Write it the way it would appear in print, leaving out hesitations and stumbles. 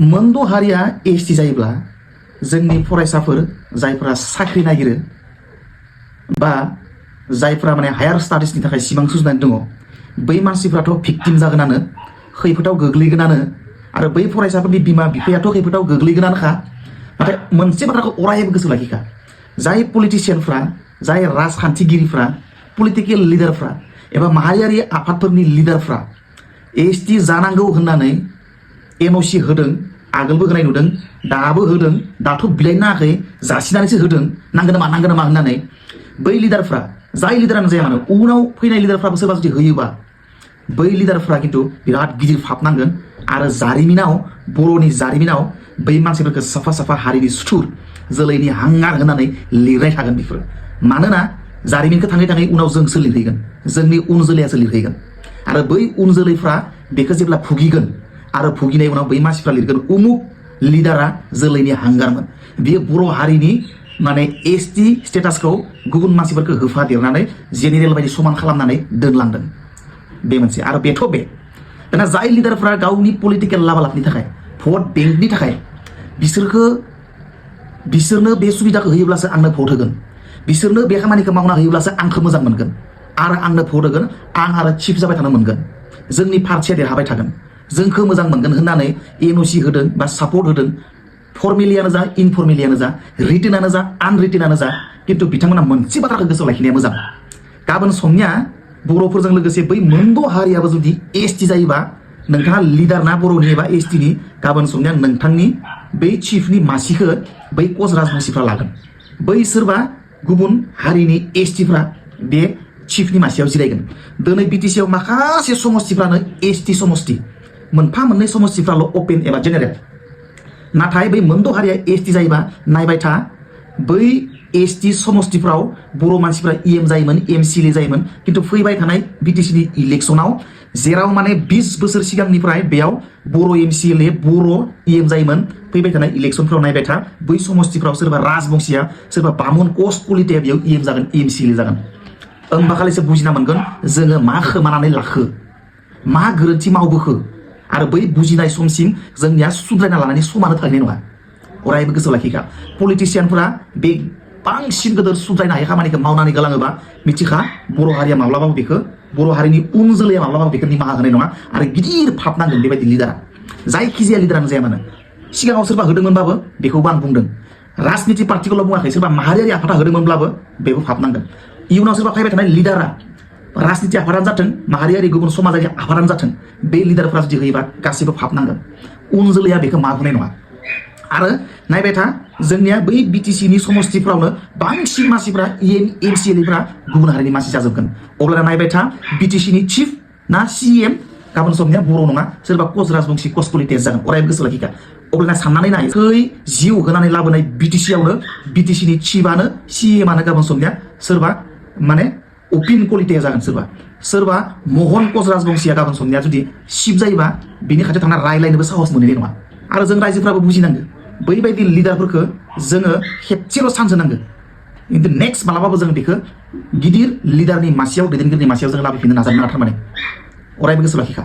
मोनद' हारिया एसटि जायोब्ला जोंनि फरायसाफोर जायफोरा साख्रि नागिरो बा जायफोरा माने हायार स्टाडिसनि थाखाय सिमां सुजुनानै दङ बै मानसिफ्राथ' भिक्टिम जागोनानो खैफोदाव गोग्लैगोनानो आरो बै फरायसाफोरनि बिमा बिफायाथ' खैफोदाव गोग्लैगोनानोखा। नाथाय मोनसे बाथ्राखौ अरायबो गोसो लाखिखा, जाय पलिटिशियानफ्रा जाय राजखान्थिगिरिफ्रा पलिटिकेल लिडारफ्रा एबा माहारियारि आफादफोरनि लिडारफ्रा एसटि जानांगौ होननानै एनअसि होदों, आगोलबो होनाय नुदों, दाबो होदों, दाथ' बिलाइ नाङाखै, जासिनानैसो होदों नांगोन नामा होननानै बै लिडारफ्रा जाय लिडारानो जाया मानो उनाव फैनाय लिडारफ्राबो सोरबा जुदि होयोबा बै लिडारफ्रा खिन्थु बिराद गिदिर फाब नांगोन आरो जारिमिनाव बर'नि जारिमिनाव बै मानसिफोरखौ साफा साफा हारिनि सुथुर जोलैनि हांगार होननानै लिरनाय थागोन बेफोर। मानोना जारिमिनखौ थाङै थाङै उनाव जोंसो लिरहैगोन, जोंनि उन जोलैयासो लिरहैगोन आरो बै उन जोलैफ्रा बेखौ जेब्ला भुगिगोन आरो भुगिनाय उनाव बै मानसिफ्रा लिरगोन उमुक लिडारा जोलैनि हांगारमोन। बियो बर' हारिनि माने एसटि स्टेटासखौ गुबुन मानसिफोरखौ होफादेरनानै जेनेरेल बायदि समान खालामनानै दोनलांदों। बे मोनसे आरो बेथ' बे दाना जाय लिडारफ्रा गावनि पलिटिकेल लाबालाबनि थाखाय भट बेंकनि थाखाय बिसोरनो बे सुबिदाखौ होयोब्लासो आंनो भट होगोन, बिसोरनो बे खामानिखौ मावना होयोब्लासो आंखौ मोजां मोनगोन आरो आंनो भट होगोन, आं आरो चिफ जाबाय थानो मोनगोन, जोंनि पार्टिया देरहाबाय थागोन, जोंखौ मोजां मोनगोन होननानै एनअसि होदों बा सापर्ट होदों। फर्मेलियानो जा इनफर्मेलियानो जा रिटेनानो जा आनरिटेनानो जा, खिन्थु बिथांमोना मोनसे बाथ्राखौ गोसोआव लाखिनाया मोजां, गाबोन समनिया बर'फोरजों लोगोसे बै मोनद' हारियाबो जुदि एसटि जायोबा नोंथाङा लिडार ना बर'नि एबा एसटिनि, गाबोन समनिया नोंथांनि बै चिफनि मासिखौ बै कच राजबंसिफ्रा लागोन, बै सोरबा गुबुन हारिनि एसटिफ्रा बे चिफनि मासियाव जिरायगोन। दिनै बिटिसिआव माखासे समस्तिफ्रानो एसटि समस्ति, मोनफा मोननै समस्तिफ्राल' अपेन एबा जेनेरेल। नाथाय बै मोनद' हारिया एसटि जायोबा नायबाय था, बै एसटि समस्तिफ्राव बर' मानसिफ्रा इएम जायोमोन, एमसिएलए जायोमोन, खिन्थु फैबाय थानाय बिटिसिनि इलेक्सनाव जेराव माने 20 बोसोर सिगांनिफ्राय बेयाव बर' एमसिएलए बर' इएम जायोमोन, फैबाय थानाय इलेक्सनफ्राव नायबाय था बै समस्तिफ्राव सोरबा राजबंसिया सोरबा बामुन कस कलिताया बेयाव इएम जागोन, एमसिएलए जागोन। होमबा खालिसो बुजिना मोनगोन जोङो मा खोमानानै लाखो, मा गोरोन्थि मावबोखो आरो बै बुजिनाय समसिम जोंनिया सुद्रायना लानायनि समानो थाहैनाय नङा। अरायबो गोसोआव लाखिखा, पलिटिशियानफोरा बे बांसिन गोदोर सुद्रायनो हायै खामानिखौ मावनानै गालाङोबा मिथिखा बर' हारिया माब्लाबाबो बेखौ, बर' हारिनि उन जोलैया माब्लाबाबो बेखौ निमाहा होनाय नङा आरो गिदिर फाब नांगोन बेबायदि लिडारा, जायखिजाया लिडारानो जाया मानो। सिगाङाव सोरबा होदोंमोनबाबो बेखौबो आं बुंदों, राजनिति पार्टिखौल' बुङाखै, सोरबा माहारियारि आफादा होदोंमोनब्लाबो बेबो फाब नांगोन। इयुनाव सोरबा फैबाय थानाय लिडारा राजनिति आफादानो जाथों, माहारियारि गुबुन समाजारि आफादानो जाथों, बे लिडारफ्रा जुदि होयोबा गासैबो फाब नांगोन, उन जोलैया बेखौ मावनाय नङा। आरो नायबाय था जोंनिया बै बिटिसिनि समस्तिफ्रावनो बांसिन मानसिफ्रा एमसिएलएफ्रा गुबुन हारिनि मानसि जाजोबगोन। अब्ला नायबाय था बिटिसिनि चिफ ना सिएम गाबोन समनिया बर' नङा, सोरबा कच राजबंसि कच कलिताया जागोन। अरायबो गोसोआव लाखिखा। अब्ला साननानै नाय, जिउ होनानै लाबोनाय बिटिसिआवनो बिटिसिनि चिफआनो सिएमआनो गाबोन समनिया सोरबा माने अपिन कलिताया जागोन, सोरबा महन कच राजबंसिया गाबोन समनिया जुदि चिफ जायोबा बिनि खाथियाव थांना रायलायनोबो साहस मोननाय नङा। आरो जों रायजोफ्राबो बुजिनांगो बैबायदि लिडारफोरखौ जोङो खेबसेल' चान्स होनांगो, खिन्थु नेक्स्ट मालाबाबो जों बेखौ गिदिर लिडारनि मासियाव, दैदेनगिरिनि मासियाव जों लाबोफिननो नाजानो नाङा थारमाने। अरायबो गोसोआव लाखिखा।